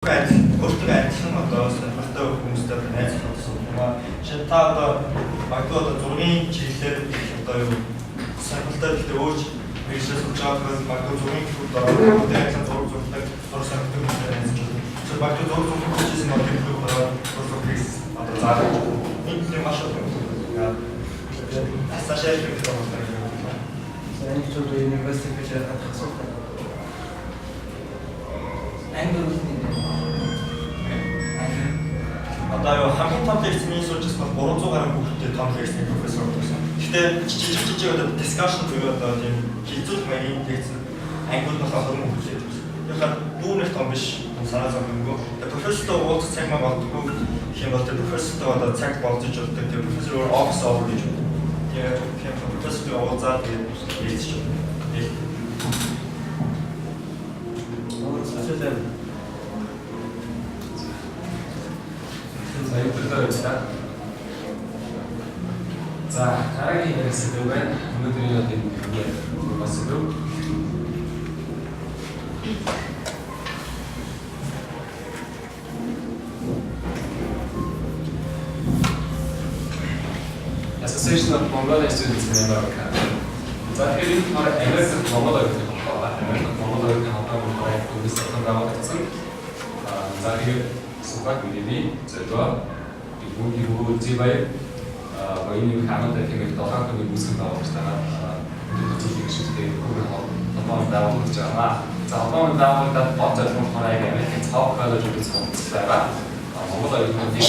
Өөртөө адилхан одоо сонирхолтой хүмүүстэй найз болсон юм аа. Жишээ нь та одоо магадгүй одоо зургийн чиглэлээр одоо юу сонирхолтой, гэхдээ өөр мэргэжлээр сурч байгаа тохиолдолд магадгүй зургийн клубд ороод өөртөө адилхан зураг зурдаг, зураг сонирхдаг хүмүүстэй найзлж байна. Жишээ магадгүй зураг зурах хүчээсэн бол тэр клубд ороод зураг зурхийг одоо зааж энэ тийм маш их юм. Асаашаа их юм байна. За, энэ ч одоо university гэж яхад асуулт байна. Анги дөрөв нь. Одоо юу хамгийн том лекцний сурч байсан бол 300 гаруй хүүхэдтэй том лекцний профессор байсан. Гэхдээ жижиг жижиг одоо discussion буюу одоо тийм хэлцүүлэх маягийн лекц ангиуд нь болохоор 20 хүүхэдтэй байсан. Тэгэхээр бүр нэг том биш, санаа зовлонгүй. Тэгээ профессортой уулзах цаг маа болдгоо гэх юм бол тэр профессортой одоо цаг болзож болдог. Тэр профессор өөр office hour гэж байна. Тэгээд тийм профессортой уулзаад тэгээд лекцж байна. Асуулт байна. За, юутай байлаа. За, дараагийн ярих сэдэв байна. Өнөөдрийн одоо энэ яг бас сэдэв. Association of Mongolian Students in America. За, тэгэхээр энэ болохоор Америк дахь Монгол оюутны холбоо байна. Америк дахь Монгол оюутны холбоо нь болохоор яг төгс зохион байгуулагдсан. За, тэгээд Сухак миний зөдөө бүгд зибай баяны хамаатай тийм долоон хүний үүсгэн байгуулагч байгаа төлөвлөлт гишүүдтэй хүүхэн холбоон байгуулж байгаа. За, холбоон байгуулагдаад гол зорилго нь болохоор яг Америкийн цав коллежуудад суралцах байгаа. Монгол оюутнуудын